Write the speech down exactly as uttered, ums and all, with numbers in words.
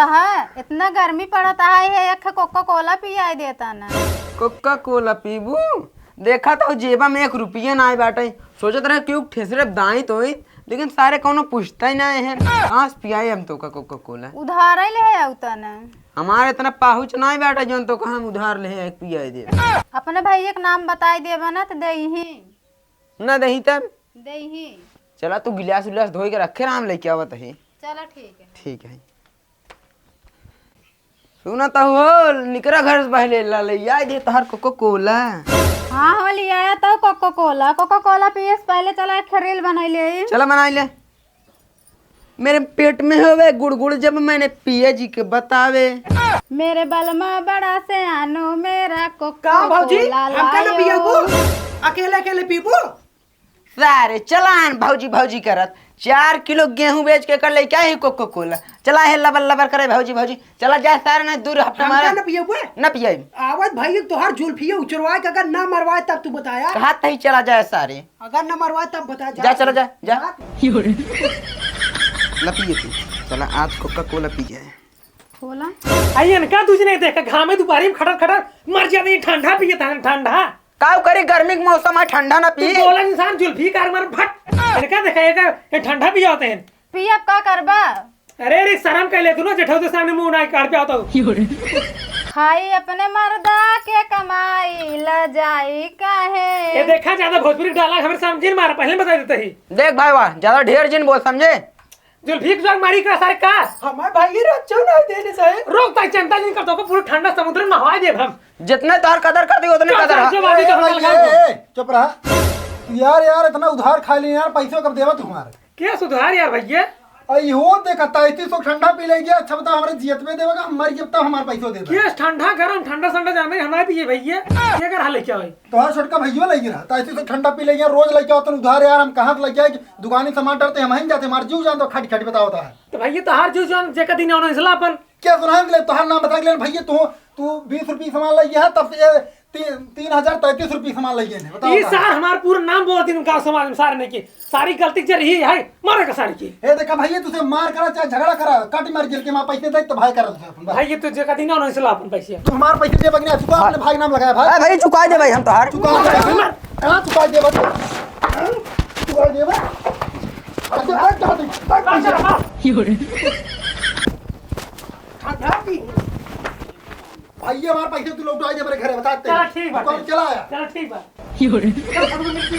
कहा, इतना गर्मी पड़त है, है एक कोका कोला पियाई देता ना। कोका कोला पीबू? देखा तो जेबा में एक रुपया ना आए बाटे। सोचत रहे क्यों ठेसरे दाई तो होई, लेकिन सारे कौनो पूछता ही ना है। कहाँ से पियाई हम तोका कोका कोला? उधार ही ले आऊ तना। हमारे इतना पाहुच ना आए बाटे जौन तोका हम उधार ले आए पियाई दे। अपने भाई एक नाम बताई देबा ना तो देही। ना देही तब? देही। चला तू गिलास उलास धोई के रखे रहा, हम लेके आवत ही। चला ठीक है। ठीक है। सुना तो हो, निकरा घर से पहले ला ले, याद है तोहार कोको कोला। हाँ हो, ले आया तो कोको कोला। कोको कोला पिए से पहले चला एक रील बनाई ले। चला बनाई ले। मेरे पेट में होवे गुड़गुड़ जब मैंने पिया जी के बतावे। मेरे बलमा बड़ा से आनो मेरा कोको का भौजी, कोला हमका ना लायो। पियबू? अकेले अकेले पीबू? सारे चलान भौजी भौजी करत, चार किलो गेहूं बेच के कर ले क्या ही कोको कोला। चला है लबर लबर करे भौजी भौजी, चला जाए सारे, ना दूर हफ्ता हमका मारा। ना पियबू? ना पियाई। आवत भाई तोहार जुल्फिया उचरवाए के अगर ना मरवाए तब तू बताया। कहा तही चला जाए सारे। अगर ना मरवाए तब बता, जा, चला जा, जा। ना पिए तू, चला आज कोका कोला पी जाए। कोला? आई इनका तुझे नहीं देखा, घामे दुपहरी में खटर खटर मर जाते हैं, ठंडा पिए था ठंडा। काऊ करी, गर्मी के मौसम है, ठंडा ना तू पी। बोला इंसान जुल्फी कार मार फट। इनका देखा, ये का, ये ठंडा पिया होते हैं। पी अब का करबा? अरे रे, शर्म कर ले तू ना, जेठौते सामने मुंह ना काट पे आता हूँ। खाई अपने मर्दा के कमाई, लजाई काहे? ये देखा, ज्यादा भोजपुरी डायलॉग हमें समझ नहीं मारा, पहले बता देते ही। देख भाई वाह, ज्यादा ढेर जिन बोल, समझे? जुल्फी की मारी का सारे का? हमारे भाई ये रच्चो ना देने साहब। रोक ताई चिंता नहीं कर, तो पूरा ठंडा समुद्र में नहवा देब हम। जितने तोहर कदर कर दी, उतने चुप, कदर चुप, है। चुप, अभी तो ए, हम भाई, लगा ए, दो। ए, चुप रहा। यार, यार, इतना उधार खा लिया यार, पैसों कब देवा तुम्हारे? क्या सुधार यार भैया? अई हो देखा, तैंतीस सौ ठंडा पी ले गया। अच्छा बताओ, हमारे जियत में देवेगा, हम मर गए तब हमारे पैसों देगा। क्या ठंडा गरम, ठंडा ठंडा जाने हम ना पिए भैया। क्या कर हाल है क्या भाई? तोहार छोटका भैया ले गिरा, तैंतीस सौ ठंडा पी ले गया, रोज लेके आओ तन उधार यार, हम कहाँ से लेके आए? दुकानी सामान डरते हम ही जाते, हमारे जीव जान तो खाटी खाटी बताओ तो है। तो भैया तोहार जीव जान जेका दिन आना इसला अपन। क्या सुना ले, तोहार नाम बता के ले भैया, तू, तू बीस रुपये सामान ले गया है, तब से ये तीन, तीन हजार तैंतीस रुपये सामान ले गए हैं, बताओ ये तो। सार हमार पूरा नाम बोल दिन गाँव समाज में सारे नहीं की। सारी गलती के जरिए है, मारे का सारी की। ए, देखा भैया, तुझे मार करा, चाहे झगड़ा करा, काटी मार गिर के माँ पैसे दे, तो भाई करा तुझे अपन, बस। भाई, ये तो जेका दिन ना, उन्हें से ला अपन पैसे। तू हमार पैसे दे, बगने चुका, अपने भाई नाम लगाया, भाई। अरे भाई, चुका दे भाई, हम तो हार। चुका दे भाई, कहाँ चुका दे भाई? हाँ? चुका दे भाई। अच्छा, भाई, चुका दे, भाई, पैसे। ठंडा पी। भाई, ये हमार पैसे तू लौटा दे मेरे घरे, बता दे। चला, ठीक बा, दुकान ठीक। चला आया। चला, ठीक बा। चल, सब लोग मिलके